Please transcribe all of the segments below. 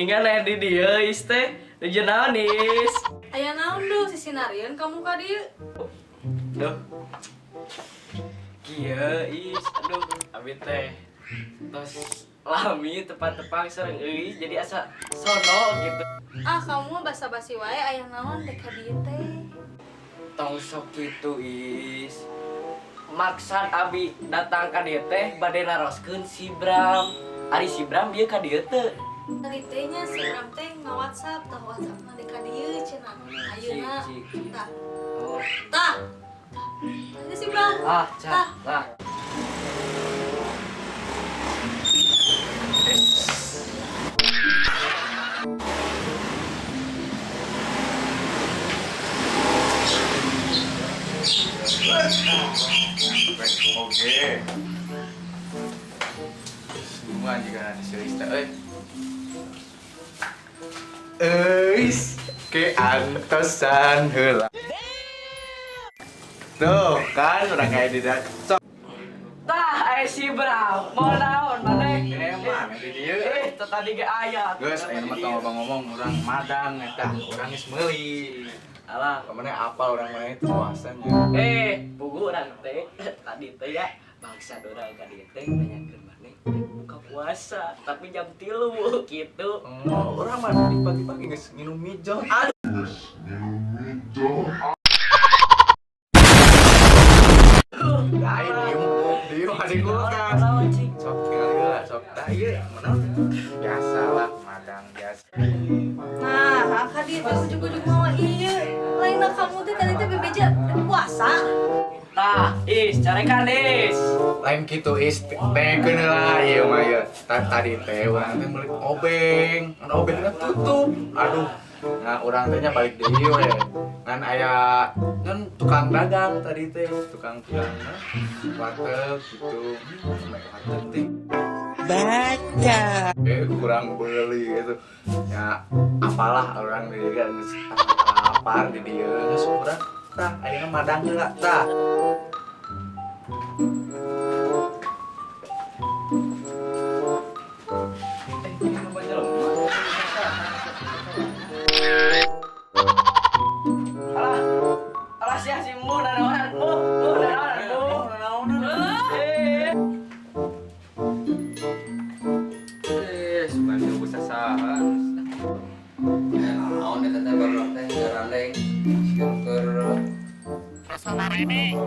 Ningan aya di dieu Is teh. Nuju naon Is? Aya naon duh sisinarieun kamu ka dieu? Duh. Kieu Is, aduh abi teh tos lami tepat-tepang sareng Euis jadi asa sono gitu. Ah, kamu basa-basi wae aya naon dek ka dieu teh. Tong sok kitu Is. Maksad abi datang ka dieu teh bade naroskeun si Bram. Ari si Bram ieu ka dieu teu. Tadi teh nya si Bram teh nga-WhatsApp, tah WhatsApp na dek ka dieu cenah. Ayeuna. Tah. Oh. Tah. Tah si Bram. Ah, cah. Lah. Oke. Semua juga nanti serius teh. Eis ke antosan heula. Tuh kan urang kayak di sok. Tah, si Bram, mau naon maneh? Emang di dieu. Teu tadi ge aya. Geus aya mah tong ngomong urang madang eta, urang geus meuli. Alah, Kamana apal urang mah itu puasanya. Pugu urang teh tadi teh ya bangsa urang ka dieu teh nanyakeun maneh buka puasa tapi jam 3 gitu. Oh, urang mah di pagi-pagi geus nginum mijo. Aduh. Lain diem di kulkas. Sok tinggal heula, sok. Tah ieu mana? Biasalah madang biasa. Nah, ka dieu teh ujug-ujug mawa ieu. Lainna kamu teh tadi teh bebeja puasa. Tah, Is, carekan Is. Lain kitu Is, teh heula ieu mah ieu. Tadi teh urang teh meuli obeng, ngan obengna tutup. Aduh. Nah, urang teh nya balik deui we. Ngan aya ngan tukang dagang tadi teh, tukang-tukang warteg gitu. Warteg teh. Baca. Kurang beli gitu. Ya, apalah orang di dieu kan geus lapar di dieu geus urang tah ayeuna madang heula tah. Alah. Alah sia si Mu nanaonan, Mu, Mu nanaonan, Mu. Sugan teu sasahan. Naon eta teh barudak teh garandeng sieu keur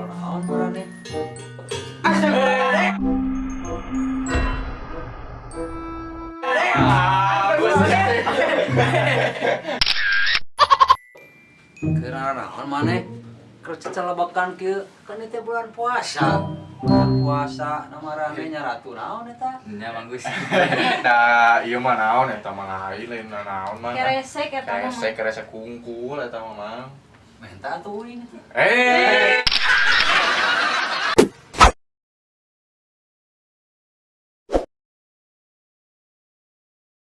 naon marane. Astagfirullah. Keur naon maneh? Keur cecelebekan kieu kan ieu teh bulan puasa. Bulan puasa na marane nya ratu naon eta? Nya Mang Gus. Nah, ieu mah naon eta mah lain lain naon mah. Keresek eta mah. Keresek, keresek kungkul eta mah, Mang. Menta atuh uing eta. Eh.